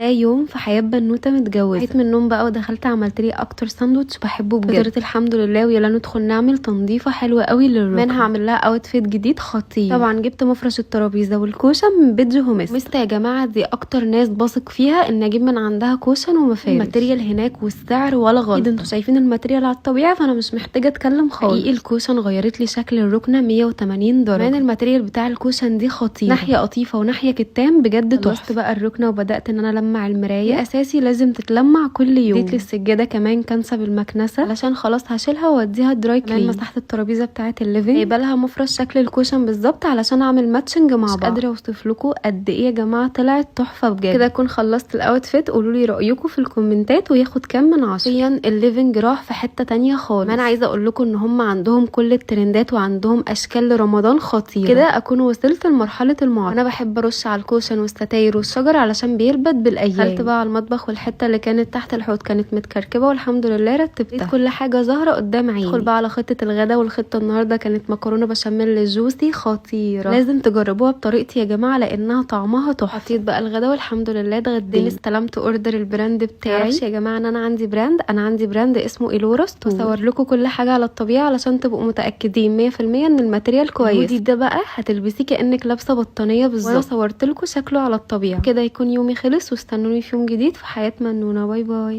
ده يوم في حياة بنوتة متجوزة. صحيت من النوم بقى ودخلت عملت لي اكتر ساندوتش بحبه بجد. فطرت الحمد لله، ويلا ندخل نعمل تنظيفة حلوة قوي للركن. كمان هعمل لها outfit جديد خطير. طبعا جبت مفرش الترابيزة والكوشة من بيت هوميستا. هوميستا يا جماعة دي اكتر ناس بثق فيها ان اجيب من عندها cushion ومفارش. ال material هناك والسعر ولا غلط. انتوا شايفين ال material على الطبيعة، فانا مش محتاجة اتكلم خالص. حقيقي ال cushion غيرت لي شكل الركنة 180 درجة. كمان ال material بتاع ال cushion دي خطير، ناحية قطيفة وناحية كتان، بجد تحفة. بقى الركنة وبدأت ان انا المع المراية، اساسي لازم تتلمع كل يوم. اديت للسجادة كمان كنسة بالمكنسة علشان خلاص هشيلها واوديها dry clean. كمان مسحت الترابيزة بتاعة ال living، جايبه لها مفرش شكل ال cushion بالظبط علشان اعمل matching مع بعض. مش قادرة اوصف لكم قد ايه يا جماعة طلعت تحفة بجد. كده اكون خلصت ال outfit. قولوا لي رايكم في الكومنتات وياخد كام من 10. ال living راح في حتة تانية خالص. كمان عايزة اقول لكم ان هم عندهم كل الترندات وعندهم اشكال لرمضان خطيرة. كده اكون وصلت لمرحلة المعطر. انا بحب ارش على ال cushion والستاير والشجر علشان بيلبت بالايام. دخلت بقى على المطبخ، والحتة اللي كانت تحت الحوض كانت متكركبه والحمد لله رتبتها، كل حاجة ظاهره قدام عيني. ادخل بقى على خطه الغدا، والخطه النهارده كانت مكرونه بشاميل juicy خطيرة، لازم تجربوها بطريقتي يا جماعة لانها طعمها تحفة. حطيت بقى الغدا والحمد لله اتغدينا. استلمت order ال brand بتاعي. يا جماعة ان انا عندي brand، انا عندي brand اسمه الورا ستور. بصور لكم كل حاجة على الطبيعة علشان تبقوا متاكدين 100% ان ال material كويس. ده بقى هتلبسيه كانك لابسه بطانيه بالظبط، وانا صورت لكم شكله على الطبيعة. كده يكون يومي خلص، واستنوني في يوم جديد في حياة منونه. bye bye.